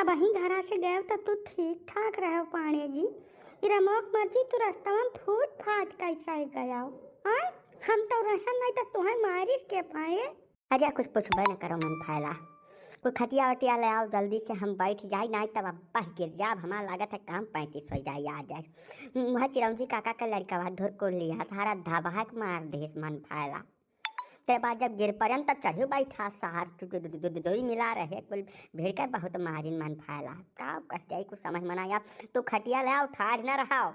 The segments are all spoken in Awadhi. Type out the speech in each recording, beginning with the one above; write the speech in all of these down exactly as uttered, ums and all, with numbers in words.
अबहीं घरा से गयो तो तू ठीक ठाक रहो पांड़े जी। ई रमोक मर्जी तू रस्तवा में फूट फाट कैसे गयो? आय, हम तो रहन नहीं तो तुहैं मारिस के पांड़े। अरे कुछ पूछबे न करो मन फैला, कोई खटिया वटिया ले आओ जल्दी से, हम बैठ जाई, नहीं तब अब्बा ही गिर जाब। हमार लागत है काम पैंतीस हो जाई, आ जाए। वह चिरौंजी काका का लड़का बा धुरकुल्ली, हथारा धबहक मार देस मन फैला। ते बाद जब गिर परन तब चढ़ियो बैठा सार, चूंकि दो, दो, दो, दो ही मिला रहे, कुल भीड़ के बहुत मारिन मन फैला। का कह जाई कुछ समझ में ना आया, तू खटिया ले आओ, ठाढ़ न रहाओ।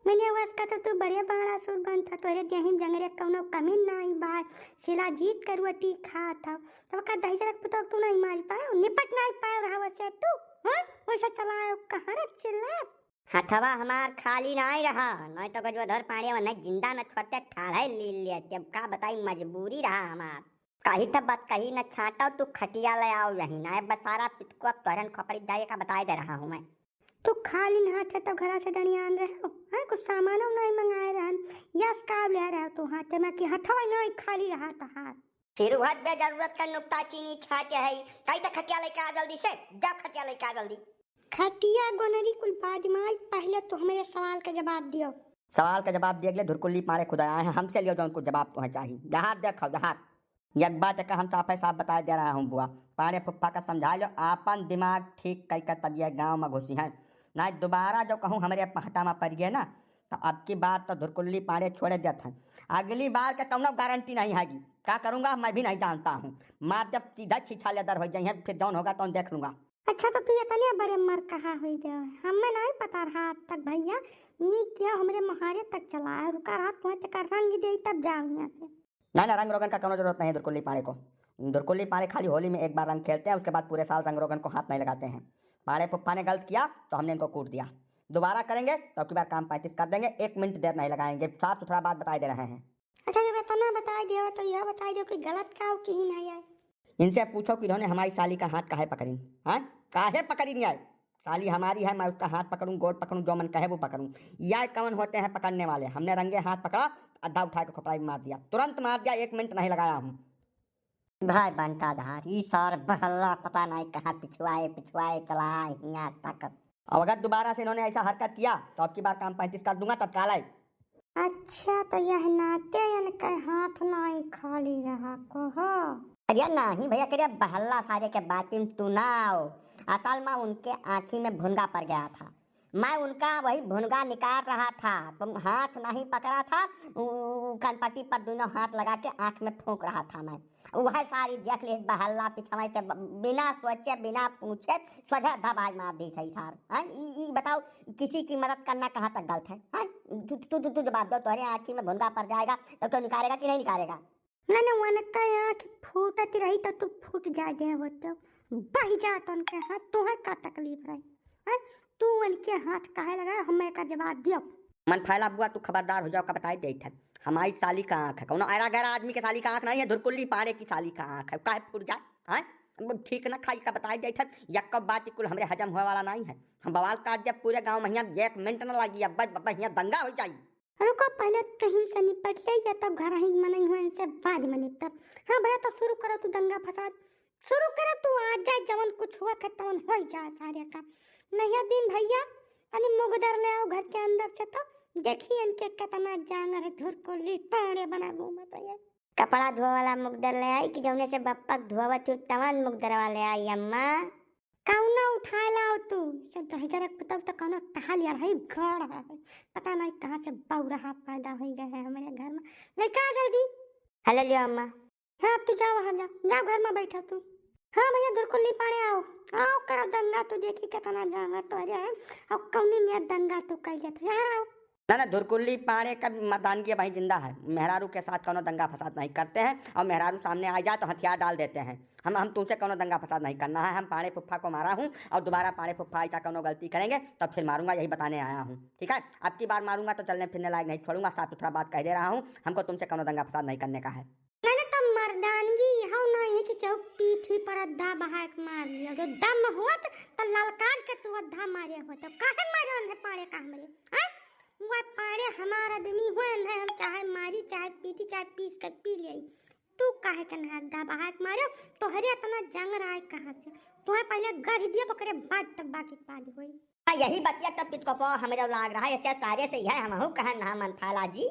मैंने वस का तो तू बड़े बाणासुर बनता, तोरे देही में जंगरे कौनो कमी नाई बाय, शिलाजीत करुअटी खात हव। तब का दहिजरक पुतोह तू नहीं मारी पायो, निपट नहीं पायो रहा वसे तू, हाँ? वैसे चलायो कहाँ रे चिल्ला? हथवा हमार खाली नाई रहा, नहीं तो गजोधर पांड़े वन्ने जिंदा न छोड़ते, ठाढ़े ले लेते। अब का बताई, मजबूरी रहा हमार। कही त बात कही न छाटो, तू खटिया ले आओ यहीं, नाय बसारा पितको, अब तोहरन खोपड़ी जाए का बताए दे रहा हूँ मैं। तू खाली हाथ है तो घरा से डनियान रहे हो, हैं? कुछ सामानो नहीं मंगाए रहन, यस का ले रहे हो तू हाथे में कि हथवा नहीं खाली रहा तहार। सिरुहत बे जरूरत का नुक्ता चीनी छाटे है, कही त खटिया लेके आ जल्दी से, जा खटिया लेके आ जल्दी। खटिया गोनरी कुल बाद में आई, पहले तू हमरे सवाल का जवाब दियो। सवाल का जवाब दिए अगले धुरकुल्ली पांड़े खुद आए हैं, हमसे लियो जौन कुछ जवाब तुम्हें चाहिए। जहार देखो जहार। एक बात का हम साफे साफ बताए दे रहा हूँ बुआ, पांड़े फुफ्फा का समझा लो, आपन दिमाग ठीक कई कर तब ये गाँव में घुसी हैं, ना दोबारा जो कहूँ हमरे पहटा में पड़ गए ना, तो अब की बार तो धुरकुल्ली पांड़े छोड़े देत हैं। अगली बार का कौनो गारंटी नहीं हैगी। का करूँगा मैं भी नहीं जानता हूँ। मार जब सीधा छीछा लेदर हो जाइए, फिर जौन होगा तौन देख लूँगा। अच्छा, तो तू इतने बड़े मर कहा हुई गयो है, हमें नहीं पता रहा आज तक भैया। नी किया हमरे मुहारे तक चला है, रुका रहा तुम्हें तेकर रंग दे तब जाओ यहाँ से। ना ना, रंग रोगन का कोनो जरूरत नहीं है धुरकुल्ली पांड़े को। धुरकुल्ली पांड़े खाली होली में एक बार रंग खेलते हैं, उसके बाद पूरे साल रंग रोगन को हाथ नहीं लगाते हैं। पांड़े फुफ्फा ने गलत किया तो हमने इनको कूट दिया, दोबारा करेंगे तो अब की बार काम पैंतीस कर देंगे, एक मिनट देर नहीं लगाएंगे, साफ सुथरा बात बताए दे रहे हैं। अच्छा, जब इतना बताए दियो तो यह बताए दियो कि गलत का हो कि ही नहीं आए। इनसे पूछो कि इन्होंने हमारी साली का हाथ काहे पकड़ी, हाँ, काहे पकड़ी नहीं आए? साली हमारी है, मैं उसका हाथ पकड़ूं, गोड़ पकड़ूं, जो मन कहे वो पकड़ूं। या कौन होते हैं पकड़ने वाले? हमने रंगे हाथ पकड़ा, अद्धा उठा के खोपड़ा में मार दिया, तुरंत मार दिया, एक मिनट नहीं लगाया हूँ। भाई बंटाधार, ई सार बहल्ला पता नहीं कहाँ पिछुआए पिछुआए चला हियाँ तक। अब अगर दोबारा से इन्होंने ऐसा हरकत किया तो अब की बार काम पैंतीस कर दूंगा तत्काल। अच्छा, तो यह नाते इनके हाथ नहीं खाली रहा को हो? अरे नहीं भैया, करे बहल्ला सारे के बाती में तू ना आओ। असल में उनके आँखी में भुनगा पड़ गया था, मैं उनका वही भुनगा निकाल रहा था, तो हाथ नहीं पकड़ा था, उ, उ, कनपटी पर दोनों हाथ लगा के आँख में फूंक रहा था मैं। वह सारी देख ली बहल्ला पिछवाई से ब-, बिना सोचे बिना पूछे सोझे दबाई मार दी सही सार। हैं? ई, ई बताओ, किसी की मदद करना कहाँ तक गलत है? हैं? तू, तू, तू, तू जवाब दो, तुम्हारे आँखी में भुनगा पड़ जाएगा तो क्यों निकालेगा कि नहीं निकालेगा? ना ना, उनका आँख फूटत रही तो तू फूट जाए दे हो तो बह जात उनके हाथ, तुहे का तकलीफ रही? हैं? तू उनके हाथ काहे लगा, हमें का जवाब दियो। मन फैला बुआ, तू खबरदार हो जाओ, का बताई देत है, हमारी साली का आँख है, कौनो ऐरा गैरा आदमी के साली का आँख नहीं है, धुरकुल्ली पाड़े की साली का आँख है, काहे फूट जाए? हैं? ठीक न खाई का बताई देत है, यक्को बात कुल हमरे हजम होए वाला नहीं है। हम बवाल काट दिया पूरे गाँव में, हियाँ एक मिनट न लगी, अब बस, बस हियाँ दंगा हो जाई। रुको, पहले तुहिन से निपट ले, या तो घर ही मनई हो, इनसे बाद में निपटब। हाँ भैया, तो शुरू करो तू दंगा फसाद, शुरू करो तू, आ जाए जवन कुछ हुआ के तवन हो जाए सारे का। नहीं दिन भैया, तनी मुगदर ले आओ घर के अंदर से, तो देखी इनके कितना जांगर है, धुरकुल्ली पाड़े बना घूमत है। कपड़ा धोए वाला मुगदर ले आई कि जौने से बप्पक धोवत हो तवन मुगदरवा ले आई अम्मा। कौनो उठाए लाओ तू, से दहिजरक पुतौ तो कौनो टहल यार है, गड़ है, पता नहीं कहाँ से बौरहा पैदा हो गए हैं हमारे घर में। लेके आ जल्दी। हेलो लियो अम्मा। हाँ, अब तू जाओ, वहाँ जा, जाओ घर में बैठा तू। हाँ भैया, धुरकुल्ली पाड़े आओ, आओ करो दंगा, तू देखी कितना जांगर तोहरे है, और कौनी में दंगा तू कर जाता, यहाँ आओ। ना ना, धुरकुल्ली पाड़े का मर्दानगी अबहीं जिंदा है। मेहरारू के साथ कौनो दंगा फसाद नहीं करते हैं, और मेहरारू सामने आ जाए तो हथियार डाल देते हैं। हम, हम तुमसे कौनो दंगा फसाद नहीं करना है। हम पाड़े फुफ्फा को मारा हूँ, और दोबारा पाड़े फुफ्फा ऐसा कौनो गलती करेंगे तब फिर मारूंगा, यही बताने आया हूँ, ठीक है? अब की बार मारूंगा तो चलने फिरने लायक नहीं छोड़ूंगा, साफ सुथरा बात कह दे रहा हूँ, हमको तुमसे कौनो दंगा फसाद नहीं करने का है। मैंने तो मर्दानगी यह नहीं है कि केहू पीठी पर अद्धा बहाए के मार लिया। जो दम होत तो ललकार के तू अद्धा मारे होत। तो काहे मारे उन्हें पाड़े का हमरे? हैं? वह पाड़े हमार आदमी हुए हैं, हम चाहे मारी, चाहे पीटी, चाहे पीस के पी ले। तू काहे के ना अद्धा बहाए के मारे? तोहरे इतना जंग रहा है कहाँ से? तुम्हें पहले गढ़ दिया, ओकरे बाद तब बाकी के बात होई। हाँ, यही बतिया तब पितकपो हमरे लाग रहा है, ऐसे सारे से यह हमहू कहन ना मन फैला जी,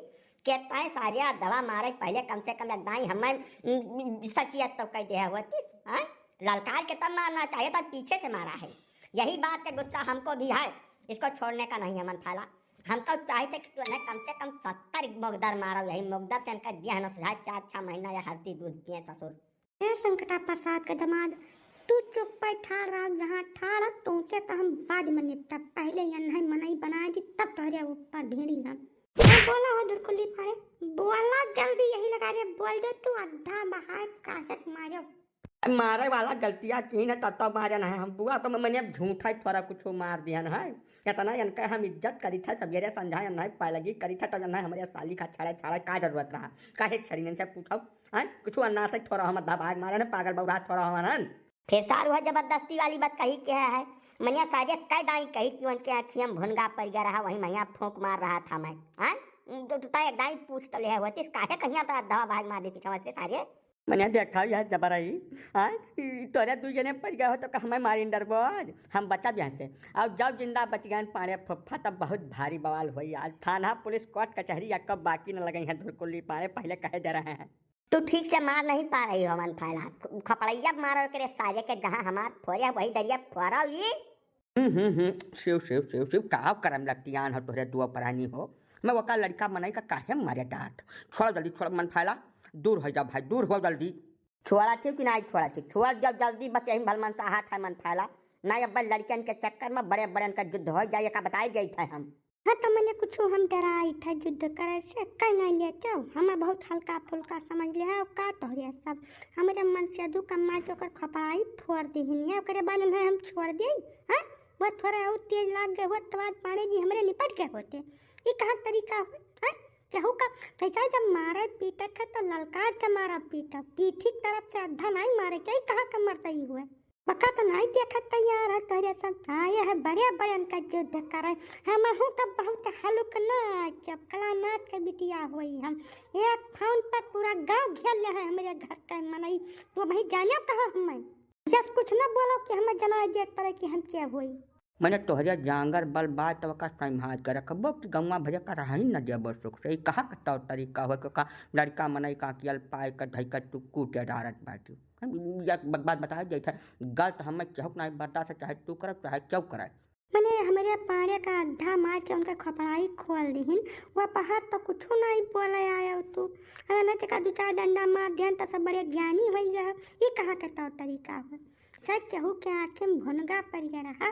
के तय सारे दवा मारे पहले कम से कम एक दाई हमें, उम, सचियत तो कह दे होती, हाँ? ललकार के तब मारना चाहिए, तब पीछे से मारा है। यही बात का गुस्सा हमको भी है, इसको छोड़ने का नहीं है मन फैला। हम तो चाहते कि तू इन्हें कम से कम सत्तर मुकदर मारो, यही मुकदर से इनका दिया है ना सुझाव, चार छह महीना या हरदी दूध पिए ससुर। हे संकटा प्रसाद के दामाद, तू चुप्पे ठाड़ रहा, जहाँ ठाड़ है, तुमसे तो हम बाद में निपटब। पहले यन्है मनई बनाए दी, तब तोहरे ऊपर भिड़ी हम। हाँ, बोला हो दुरकुल्ली पाड़े, बोला जल्दी, यही लगा रे, बोल दे तू अद्धा बहाए काहे के मारे। मारे वाला गलतिया की न तब तो मारे न है हम बुआ, तो मने अब झूठा ही थोड़ा कुछ मार दिया न है। इतना इनका हम इज्जत करी था, सवेरे संझा न है पाए लगी करी था, तब न है हमरे साली का छाड़े छाड़े का जरूरत रहा, काहे छड़ी से पूछो। हैं? कुछ अन्ना से थोड़ा हम दबाग मारन, पागल बौरा थोड़ा हम हन। फिर सार वह जबरदस्ती वाली बात कही के है, मनिया सारे कई दाई कही कि उनके आँखिया में भुनगा पड़ गया रहा, वही महिया फूंक मार रहा था मैं। हैं? तो तू तय एक दाई पूछ तो ले होतिस, काहे कहिया तो दवा भाग मार दे पीछे से सारे। मनिया देखा यह जबरई, हैं? ई तोरे दू जने पड़ गए हो तो का हमें मारिन डरबो आज? हम बचब यहाँ से। और जब जिंदा बच गए पाड़े फुफ्फा तब बहुत भारी बवाल होई आज। थाना पुलिस कोर्ट कचहरी या कब बाकी न लगे हैं धुरकुल्ली पाड़े, पहले कहे दे रहे हैं। तू ठीक से मार नहीं पा रही हो मन फैला। खपड़ैया मारो एकरे सारे के, जहाँ हमार फोरे वही दरिया फोरो ई। हम्म, हम्म, हम्म, शिव, शिव, शिव, शिव, का करम लटियान हो तोहरे दुआ परानी हो। मैं वका लड़का मनई का काहे मारे डांट। छोड़ जल्दी, छोड़ मन फैला, दूर हो जा भाई, दूर हो जल्दी। छोड़ा थी कि नहीं छोड़ा थी? छोड़ जब जल्दी, बस यही भलमनसाहत है मन फैला। नहीं अब लड़कियन के चक्कर में बड़े बड़े का युद्ध हो जाए, का बताई गई थे हम। हाँ, तो मने कुछ हम डराई था युद्ध करे से, कह नहीं लेते हो। हमें बहुत हल्का फुल्का समझ ले है, का तोहरे सब। हमरे मन से दू कम्मा के ओकर खपड़ाई फोड़ दिहिन, या ओकरे बाद में हम छोड़ दे। हाँ, वो थोड़ा और तेज लाग गए होत, तो आज पाड़े जी हमरे निपट गए होते। ये कहाँ तरीका हो? हाँ, केहू का कैसा जब मारे पीटे थे तो ललकार के मारा पीटा, पीठी तरफ से अद्धा नहीं मारे, क्या कहाँ का मरता ही हुआ? बका तो नहीं देखत तैयार है तोहरे सब। आए है बड़े बड़े उनका युद्ध करे। हमहू का बहुत हलुक ना, जब कलानाथ के बिटिया होई हम। एक फोन पर पूरा गांव घेर ले है हमरे घर का मनई। तू भाई जाने कहाँ हम? यस कुछ ना बोलो कि हमें जना देत पड़े कि हम क्या होई। मने तोहरे जांगर बल बात तो का संभाल के रखबो कि गौवा भरे का रही न देबो सुख से। ई कहा के तौर तरीका हो के का लड़का मनई का कियल पाए के धई के तू कूटे डारत बाटी। हम एक ब-, बात बताए, जैसे गलत हमें केहू के नाहीं बर्दाश्त है, चाहे तू करब, चाहे केहू करे। मने हमरे पाड़े का अद्धा मार के उनके खोपड़ाई खोल दिहिन, वह पहाड़ तो कुछो नाहीं बोले आयो तू। अगर न तेका दू चार डंडा मार दिहन तो सब बड़े ज्ञानी होई गए। ये कहाँ के तौर तरीका हो? सच केहू के आँखी में भुनगा पड़ गया रहा,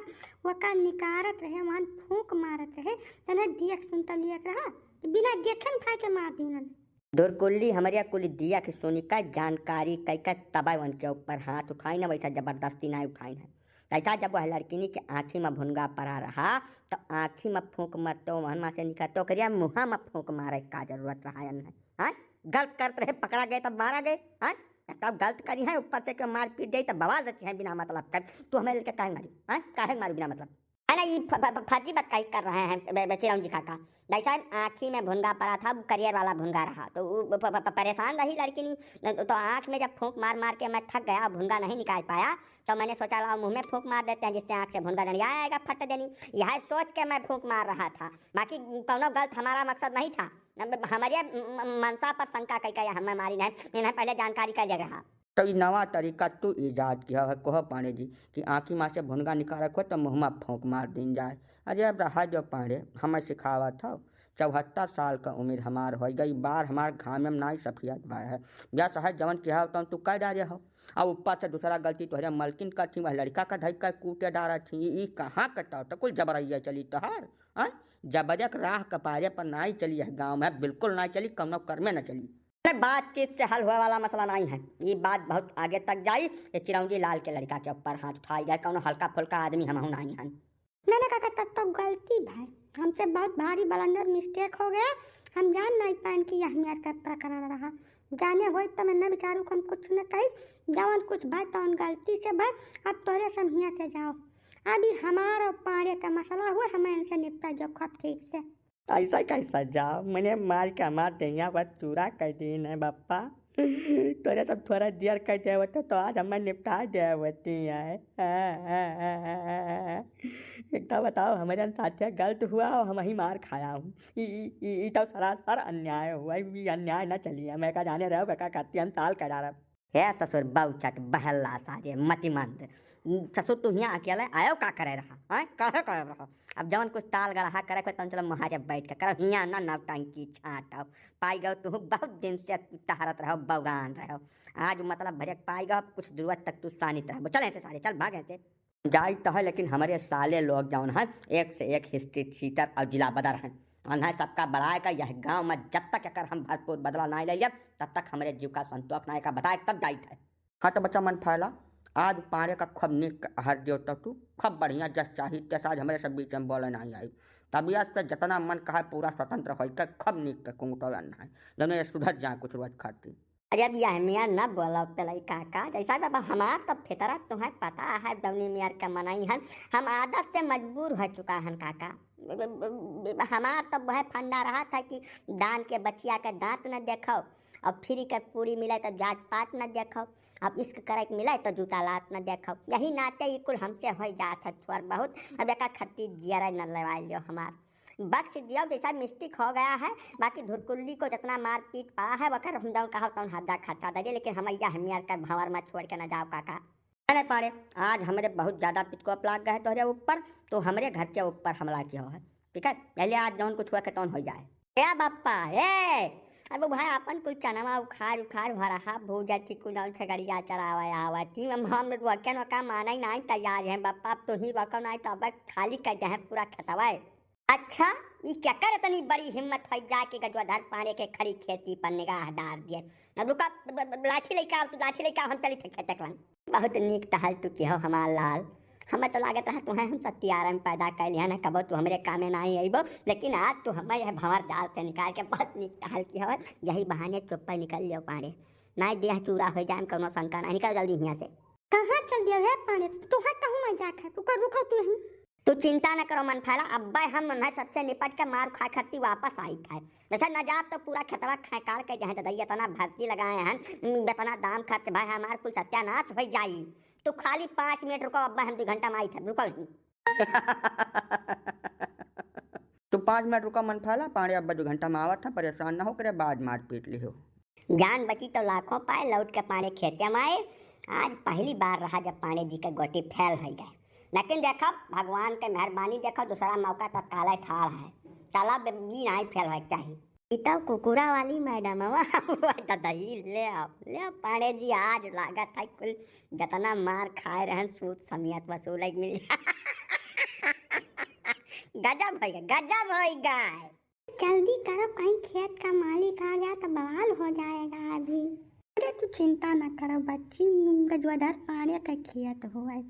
वका निकारत रहे, वहन फूंक मारत रहे, तने देख सुन तो लियत रहा, बिना देखे न फाके मार दिहिन। धुरकुल्ली हमरे कुल दिया के सुनी का जानकारी कई का तबे उनके ऊपर हाथ उठाइन, वैसा जबरदस्ती ना उठाइन है। तैसा जब वह लड़किनी के आँखी में भुनगा पड़ा रहा, तो आँखी में फूंक मरतो, वहन मा से निकलतो, ओकरे मुँहा में फूंक मारे का जरूरत रहा है? हाँ? गलत करत रहे, पकड़ा गए तब मारा गए। हाँ? तब गलत करी है, ऊपर से क्यों मार पीट जाई, तब बवाल रखी है बिना मतलब कर। तू हमें लेके काहे मारी? हाँ? काहे मारी बिना मतलब? है ना, ये फ-, फ-, फ-, फर्जी बात कही कर रहे हैं बे-, बे-, चिरौंजी काका। भाई साहब, आँखी में भुनगा पड़ा था, वो करियर वाला भुनगा रहा, तो वो प-, प-, प-, परेशान रही लड़किनी। तो आँख में जब फूंक मार मार के मैं थक गया, भुनगा नहीं निकाल पाया, तो मैंने सोचा लाओ मुँह में फूंक मार देते हैं, जिससे आँख से भुनगा डंडिया आएगा, फट देनी। यह सोच के मैं फूंक मार रहा था, बाकी कौनो गलत हमारा मकसद नहीं था। अब हमारे म-, म-, मनसा पर शंका कई का हमें मारी नहीं, इन्हें पहले जानकारी का जग रहा। तो ई नवा तरीका तू ईजाद किया है, कहो पांडे जी कि आँखी मा से भुनगा निकारक हो तो मुँह मा फूंक मार दीन जाए। अरे अब रहा जो पांडे, हमें सिखावत हो। चौहत्तर साल का उम्र हमार हो गई, बार हमार घाम में नाई सफियत भाई है। या सहे जवन किया हो तवन तू कह डारे हो। अब ऊपर से दूसरा गलती तोहरे मलकिन का थी, वह लड़का का धई का कूटे डारा थी। ई कहाँ कटा तो कुल जबरैया चली तोहार? हाँ? जबरक राह कपारे पर नाई चली है गाँव में, बिल्कुल नाई चली, कौनो कर्मे न चली। अरे बातचीत से हल होए वाला मसला नाहीं है, ई बात बहुत आगे तक जाई। ये चिरौंजी लाल के लड़का के ऊपर हाथ उठाई गए, कौनो हल्का फुल्का आदमी हमहू नाहीं हन। ना ना काका, तब तो गलती भाई, हमसे बहुत भारी बलंदर मिस्टेक हो गया। हम जान नाहीं पाएन कि यह मेर का प्रकरण रहा। जाने होई तो मैं न विचारू को हम कुछ न कही, जवन कुछ भाई तवन गलती से भाई। अब तोरे सब हियाँ से जाओ, अभी हमार और पाड़े का मसला हुआ, हमें इनसे निपटा जो खूब ठीक से। ऐसा कैसा जाओ? मने मार के हमार देहिया पर चूरा कर दीन है बप्पा। तोरे सब थोड़ा देर कह दे होते तो आज हमें निपटा दे होती है। एक तो बताओ, हमारे साथ गलत हुआ और हम ही मार खाया हूँ। ई, ई, ई, ई तो सरासर अन्याय हुआ, ई अन्याय ना चलिए। मैं का जाने रहो, का करती हम ताल का डारब। हे ससुर बौचट बहला सारे मतिमंद। ससुर तू हियाँ अकेले आयो का करे रहा? हाँ, काहे करे रहा? अब जवन कुछ ताल गड़हा करे कोई तवन चलो महारे बैठ के करो, हियाँ ना नौटंकी छाटो। पाई गयो तू बहुत दिन से टहरत रहो, बौरान रहो। आज मतलब भरे पाई गयो, अब कुछ जरूरत तक तू सानित रहो। चल ऐसे सारे, चल भाग ऐसे। जाइत है, लेकिन हमरे साले लोग जौन हैं, एक से एक हिस्ट्री शीटर और जिला बदर हैं। उन्हें सबका बड़ाए का यह गांव में जब तक एकर हम भरपूर बदला नाहीं ले लेब, तब तक हमरे जीव का संतोष नाहीं का बताए, तब जाइत है। हाँ तो बच्चा मन फैला, आज पाड़े का खूब नीक हर देवता तू, खूब बढ़िया जस चाही तस आज हमरे सब बीच में बोले नाहीं आई। तबियत से जितना मन कहा पूरा स्वतंत्र होई के खूब नीक के कुंगटो अन्ना है, जौने ये सुधर जाए कुछ रोज खाती। अरे अब यह मेर न बोलो तेलई काका, जैसा बाबा हमार तो फितरत तुम्हें पता है, जौनी मेर के मनई हन, हम आदत से मजबूर हो चुका हन काका। ब-, ब-, ब-, ब-, हमार तो वह फंडा रहा था कि दान के बचिया के दांत न देखो, और फ्री के पूरी मिले तो जात पात न देखो, अब इश्क करे के मिले तो जूता लात न देखो। यही नाते ई कुल हमसे हो जात है थोड़ बहुत। अब एका खट्टी जियरा न लेवा लियो हमार। बख्श दियो, जैसा मिस्टेक हो गया है, बाकी धुरकुल्ली को जितना मारपीट पड़ा है, वकर हम जौन कहा तौन हद्दा खर्चा दे दे, लेकिन हम यह मेर का भंवर में छोड़ के न जाओ काका। अरे पाड़े, आज हमरे बहुत ज्यादा पितकोप लाग गए तोहरे ऊपर, तो हमरे घर के ऊपर हमला किया है, ठीक है? पहले आज जौन कुछ हुआ के तौन हो जाए। ए बप्पा, ए, अब भाई अपन कुल चनवा उखाड़ उखाड़ भरहा भूजा थी, कुल जौन छगड़िया चरावे आवा थी, हम, हम वकन वका माने नाहीं तैयार हैं बप्पा, अब तू ही वकन आए तो अब खाली कर दे हैं पूरा खेतवा। अच्छा, ई केकर इतनी बड़ी हिम्मत होइ जाए कि गजोधर पांड़े के खड़ी खेती पर निगाह डार दिए? अब रुका, ब-, ब-, लाठी लइका, तू लाठी लइका, हम चली थे खेते कवन। बहुत नीक टहल तू किहो हमार लाल। हमें तो लागत रहा तुहें हम सत्यारा में पैदा कैली है ना, कबो तू हमरे कामे नाहीं अइबो, लेकिन आज तू हमें यह भंवर जाल से निकाल के बहुत नीक टहल किहो। यही बहाने चुप्पे निकल लियो पांड़े, नाहीं देह चूरा हो जाए, कौनो शंका नाहीं। निकल जल्दी हियां से। कहाँ चल दियो हे पांड़े, तुहें कहूँ मैं जाके, रुको, रुको तू यहीं। तू चिंता न करो मन फैला, अब्बे हम उन्हें सबसे निपट के मार खाए खरती वापस आई थे। वैसे न जाब तो पूरा खेतवा खेकाड़ के जहाँ ददई इतना भर्ती लगाए हैं, इतना दाम खर्च भाई हमार कुल सत्यानाश हो जाई। तू खाली पाँच मिनट रुको, अब्बे हम दो घंटा में आई थे, रुको। तू पाँच मिनट रुका मन फैला, पांड़े अब्बे दो घंटा में आवत है, परेशान न हो करे, बाद मार पीट लिहो। जान बची तो लाखों पाए, लौट के पांड़े खेते में आए। आज पहली बार रहा जब पांड़े जी के गोटी फेल हो गए, लेकिन देखो भगवान के मेहरबानी, देखो दूसरा मौका तत्काल ठाड़ है। चला बे-, ई नाहीं फेल होए के चाही। ई तो कुकुरा वाली मैडम है, वाह ददई, ले आओ, ले आओ पांड़े जी, आज लागत है कुल जितना मार खाए रहन सूद समियत वसूल मिल। गजब होइगा, गजब होइगा। जल्दी करो, कहीं खेत का मालिक आ गया तो बवाल हो जाएगा अभी। अरे तू चिंता न करो बच्ची, गजोधर पांड़े का खेत हुआ है,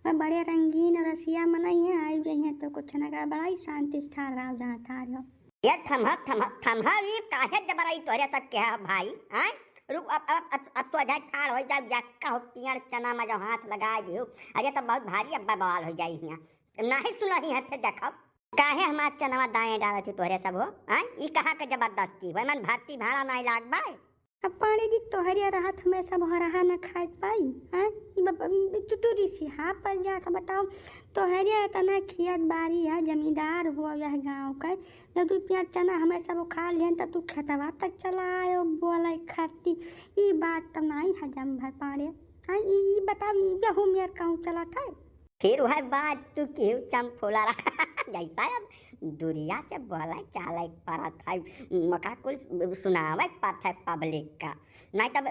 वह बड़े रंगीन रसिया मनई है, आई गई है तो कुछ न कर, बड़ा ही शांति से ठाड़ रहा जहाँ ठाड़ हो। ये थम्हा, थम्हा, थम्हा, ई काहे जबराई तोहरे सब के है भाई, आय? रुक, अब, अब, अब, अब तो जाए ठाड़ हो जाए, जक्का हो पियड़ चना में जो हाथ लगा दियो। अरे तो बहुत भारी अब बवाल हो जाई हियाँ। नाहीं सुनही है फिर देखो। काहे हमार चनवा दाएं डालत ही तोहरे सब हो? हाँ? ई कहाँ के जबरदस्ती हो? मन भर्ती भाड़ा नाहीं लाग बाय? अब पांड़े जी तोहरे रहत हमें सब हो रहा न खाए पाई? हाँ? ई ब-, ब-, तू, तू रिसिहा पर जाके बताओ, तोहरे इतना खेत बारी है, जमींदार हो यह गाँव के, जब तू पिया चना हमें सब उखाड़ लिहन, तब तू खेतवा तक चला आयो बोले खरती। ई बात तो नाहीं हजम भर पांड़े। हाँ, ई, ई बताओ, ई बेहू मेर कहूँ चलत है? फिर वह बात तू केहू चंफोला रहा। जैसा अब दुरिया से बोले चाले परत है, मका कुल सुनावे परत है पब्लिक का। नाहीं तब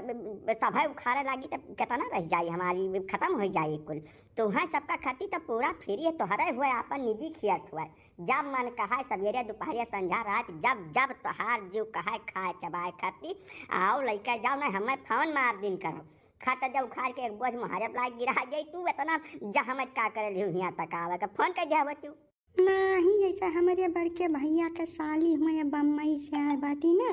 सभे उखाड़े लागी तब कितना रह जाई हमारी, खतम हो जाई कुल। तो वह सबका खरती तो पूरा फ्री है, तोहरे हुए आपन निजी खेत हुए। जब मन कहा सवेरे दोपहरिया संझा रात, जब, जब तोहार जीव कहा खाए चबाए खरती, आओ लइके जाओ, नाहीं हमें फोन मार दिन करो। खट जा उखाड़ के एक बोझ मुहारे पर लाके गिरा जाई। तू इतना जहमत का करे लिहू हियाँ तक आवे के? फोन कर दे तू। नाहीं, जैसे हमरे बड़के भैया के साली हुए बम्बई से आए बाटी ना,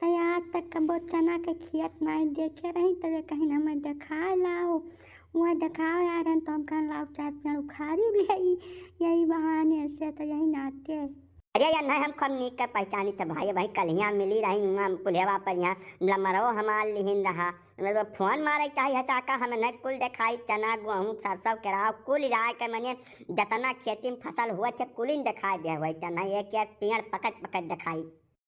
तो आज तक कबो चना के खेत नाहीं देखे रही, तबे कहीं हमें देखाए लाओ। वह देखाए आ रहन तो हम कहन लाओ चार पेड़ उखाड़ी ले, यही बहाने से तो यही नाते। ये या नहीं हम खूब नीक के पहचानी थे भाई, भाई कलिया मिली रही हुआ पुलेवा पर, यहाँ लमरो हमार लिहिन रहा। मतलब फोन मारे चाही हचाका, हमें नहीं कुल देखाई, चना, गोहूँ, सरसों, केराव, कुल जाए के मने जतना खेती में फसल हुआ थे, कुलिन देखाई दे हुआ थे, नहीं एक एक पेड़ पकट पकट देखाई।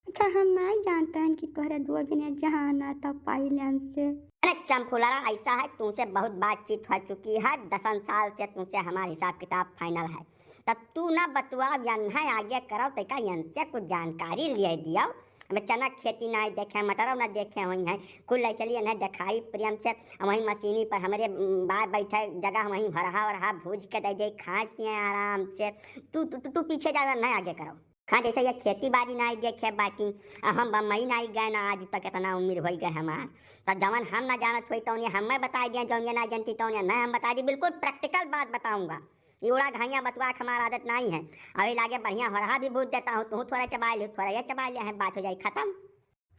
अच्छा, हम नहीं जानते हैं कि तोहरे दो जने जहाँ ना तो पाइलन से। अरे चंफुलरा, ऐसा है, तुमसे बहुत बातचीत हो चुकी है, दसन साल से तुमसे हमारा हिसाब किताब फाइनल है, तब तू ना बतुआ या नहीं आगे करो, तैका यन से कुछ जानकारी लिए दियो। अब चना खेती ना देखे, मटरो ना देखे हुई हैं, कुल ले चलिए ना देखाई प्रेम से। वहीं मशीनी पर हमरे, उम, बाय बैठे जगह, वहीं भरहा वरहा भूज के दे दे, खाए पिए आराम से। तू, तू, तू, तू पीछे जावे, नहीं आगे करो। हाँ, जैसे ये खेती बाड़ी नाई देखे बाटी, आ हम बम्बई नाई गए ना, आज तक इतना उम्र हो गए हमार। तो जवन हम ना जानत होई तौन ये हमें बताई दिया, जौन ये ना जानती तौन ये नहीं हम बताई दी। बिल्कुल प्रैक्टिकल बात बताऊंगा। ये उड़ा घाइया बतुआ के हमार आदत नाई है। अभी लागे बढ़िया हो रहा भी भूज देता हूँ, तू थोड़ा चबा ले, थोड़ा ये चबा ले, है बात हो जाए खत्म।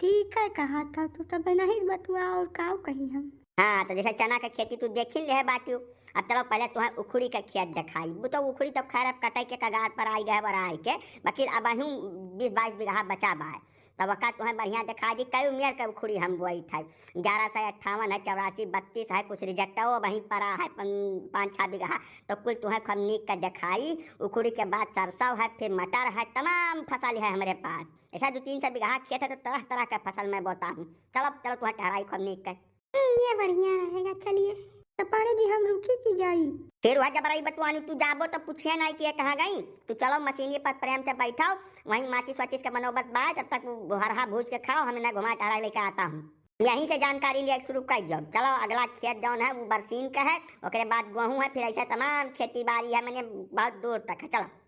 ठीक है, कहा था तू तब नहीं बतुआ और काव कही हम। हाँ, तो जैसे चना के खेती तू देखी ले है बाटियो, अब चलो पहले तुम्हें उखड़ी के खेत दिखाई। वो तो उखड़ी तो खैर अब कटाई के कगार पर आई गए बराई के, बाकी अब अहूँ बीस बाईस बीघा बचा बा है। तब वका तुम्हें बढ़िया दिखा दी, कई उम्र के उखड़ी हम बोई थे, ग्यारह सौ अट्ठावन है, चौरासी बत्तीस है, कुछ रिजेक्ट वो वहीं पड़ा है पन-, पाँच छः बीघा। तो कुल तुम्हें खूब नीक के दिखाई। उखड़ी के बाद सरसों है, फिर मटर है, तमाम फसल है हमारे पास। ऐसा दो तीन सौ बीघा खेत है तो तरह तरह का फसल मैं बोता हूँ। चलो, चलो तुम्हें टहराई खूब नीक के। हम्म, ये बढ़िया रहेगा, चलिए। तो पांडे जी, हम रुकी कि जाई? फिर वह जब रही बतुआनी, तू जाबो तो पूछिए ना कि ये कहाँ गई। तू चलो मशीनी पर प्रेम से बैठाओ, वहीं माचिस वाचिस का बंदोबस्त बा, जब तक वो हरहा भूज के खाओ, हमें ना घुमा टहरा लेके आता हूँ। यहीं से जानकारी लिए शुरू कर दियो। चलो अगला खेत जौन है वो बरसीन का है, ओकरे बाद गेहूँ है, फिर ऐसे तमाम खेती बाड़ी है, मैंने बहुत दूर तक है। चलो।